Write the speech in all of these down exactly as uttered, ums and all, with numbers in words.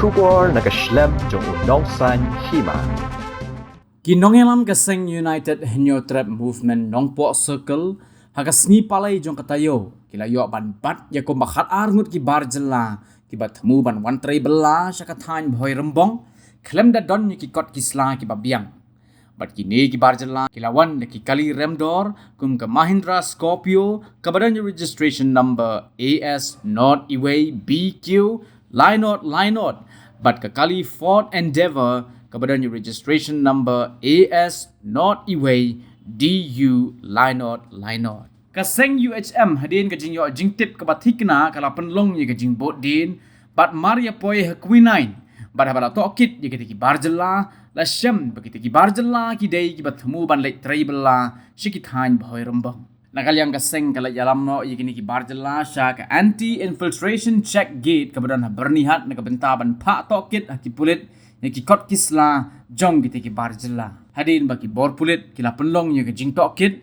Khubor na ka shlem jong u Nongsaiñ Hima. Ki nongïalam ka seng United Hynñiewtrep Movement Nongpoh Circle, ha ka sngi Palei jong ka taïew, ki la ïoh ban bat ïa kumba khat ar ngut ki bar jylla kiba thmu ban wan trei bylla sha ka thaiñ Bhoirymbong, khlem da don ïa ki kot ki sla kiba biang. Bad kine ki bar jylla ki la wan da ki kali remdor kum ka Mahindra Scorpio kaba don ïa registration number A S not iwei B Q lai not lai not, bad ka kali Ford Endeavour kaba don ïa registration number A S not iwei D U lai not lai not. Ka seng U H M hadien ka jingïoh jingtip kaba thikna ka la pynlong ïa ka jingbud dien bad mar ïa poi ha quinine, bad haba la tohkit ïa kita ki bar jylla, la shem ba kita ki bar jylla ki dei kiba thmu ban leit trei bylla sha ki thaiñ Bhoirymbong. Na ka liang ka seng ka la ïalam noh ïa kine ki bar jylla sha ka Anti Infiltration Check Gate kaba don ha Byrnihat na ka bynta ban phah tohkit ha ki pulit ïa ki kot ki sla jong kita ki bar jylla. Hadien ba ki bor pulit ki la pynlong ïa ka jingtohkit,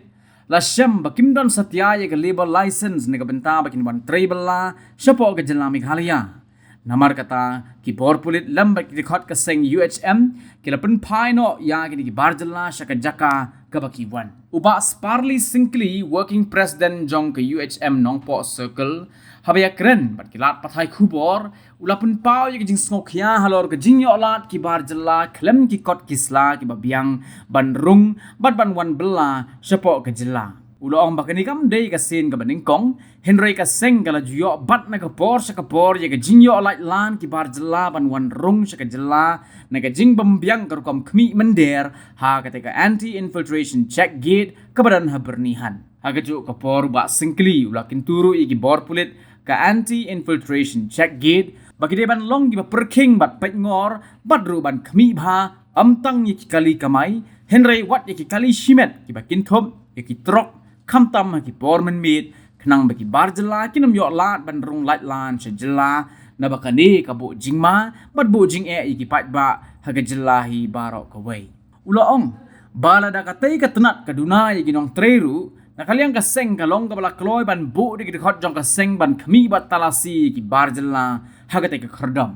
la shem ba kim don satia ïa ka labour license na ka bynta ba kin wan trei bylla shapoh ka jylla Meghalaya. Namar kata, ki bor pulit lem bad ki dkhot ka seng U H M ki la pynphai noh ïa kine ki bar jylla sha ka jaka kaba ki wan. U Bah Sparly Syngkli, Working President jong ka U H M Nongpoh Circle, haba ïakren bad ki lad pathai khubor, u la pynpaw ïa ka jingsngewkhia halor ka jingïoh lad ki bar jylla khlem ki kot ki sla kiba biang ban rung bad ban wan bylla shapoh ka jylla. U la ong ba kane kam dei ka sien kaba nyngkong, hynrei ka seng ka la ju ïoh bat na ka por sha ka por ïa ka jingïoh lad lad ki bar jylla ban wan rung sha ka jylla na ka jingbym biang ka rukom khmih mynder ha kata ka Anti Infiltration Check Gate kaba don ha Byrnihat. Ha kajuh ka por u Bah Syngkli u la kyntu ruh ïa ki bor pulit ka Anti Infiltration Check Gate ba ki dei ban long kiba pyrkhing bad peitngor bad ruh ban khmih bha, ym tang ïa ki kali kamai, hynrei wat ïa ki kali shimet kiba kin thup ïa ki trok, khamtam ha ki por mynmiet, khnang ba ki bar jylla kin ym ïoh lad ban rung lad lad sha jylla, naba kane ka buh jingma bad buh jingeh ïa ki paidbah ha ka jylla hi baroh kawei. U la ong ba lada katei ka tnat ka duna ïa ki nongtrei ruh, na ka liang ka seng ka long kaba la kloi ban buh da ki dkhot jong ka seng ban khmih bad talasi ïa ki bar jylla ha katei ka khyrdop.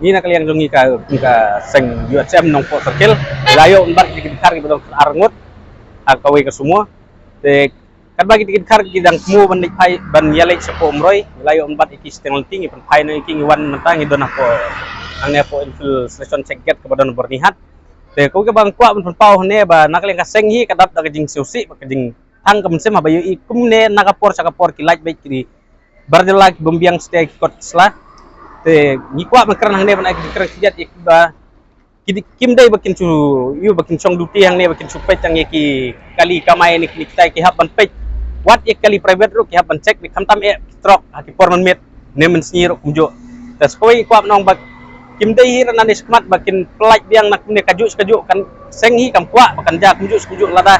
Ngi na ka liang jong ngi ka, ka seng U H M Nongpoh Circle, la ïoh ban bat ïa ki dkhar kiba don ar ngut ha kawei ka sumo. Te katba ki dkhar ki dang thmu ban leit phai ban ïaleit shapoh Umroi, la ïoh ban bat ïa ki shiteng lynti, ngi pynphai noh ïa ki, ngi wan mynta ngi don hapoh hangne hapoh Infiltration Check Gate kaba don Byrnihat. Te kawei kaba nga kwah ban pynpaw hangne ba na ka liang ka seng hi ka dap da ka jingsngewsih bad ka jingthang ka mynsiem haba ïohi kumne na ka por sha ka por ki lait beit ki bar jylla ki bym biang satia ki kot ki sla. Te ngi kwah ban kren hangne ban ai ka jingkren khyndiat ïa kiba ki di-, kim dei ba kin shu, ïoh ba kin shong duty hangne ba kin shu peit tang ïa ki kali kamai ne kine kitai, ki hap ban peit. Wat ïa ki kali private ruh ki hap ban check, ne khamtam eh ki trok ha ki por mynmiet ne mynsngi ruh kumjuh. Te sa kawei kwah ban ong ba kim dei hi ruh nangne shakhmat ba kin pyllait biang na kumne kajuh sha kajuh, ka seng hi kam kwah ba kan jia kumjuh sha kumjuh lada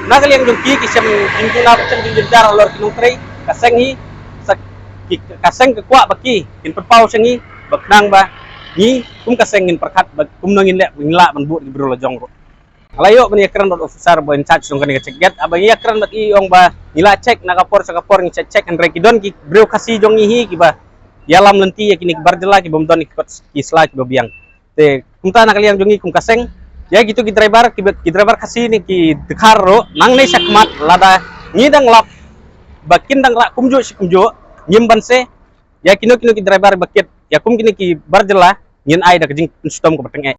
na ka liang jong ki ki shem jingduna bad shem jingjynjar halor ki nongtrei, ka seng hi sa ki, ka seng ka kwah ba ki kin pynpaw sha ngi ba khnang ba ngi kum ka seng ngin pyrkhat ba kumno ngin leh, ngin lah ban bud ki briew la jong ruh. Nga la ïoh ban ïakren bad officer ba in charge jong kane ka check gate, haba ngi ïakren bad i, i ong ba ngi la check na ka por sha ka por, ngi check check, hynrei ki don ki briew Khasi jong ngi hi kiba ïalam lynti ïa kine ki bar jylla ki bym don ki kot ki sla kiba biang. Te kumta na ka liang jong ngi kum ka seng, ïa kito ki driver, ki, ki driver Khasi ne ki dkhar ruh, nangne shakhmat lada ngi dang lap ba kin dang rah kumjuh shi kumjuh, ngim banse ïa kino kino ki driver ba kit ïa kum kine ki bar jylla, ngin ai da ka jingpynshitom kaba tyngeh.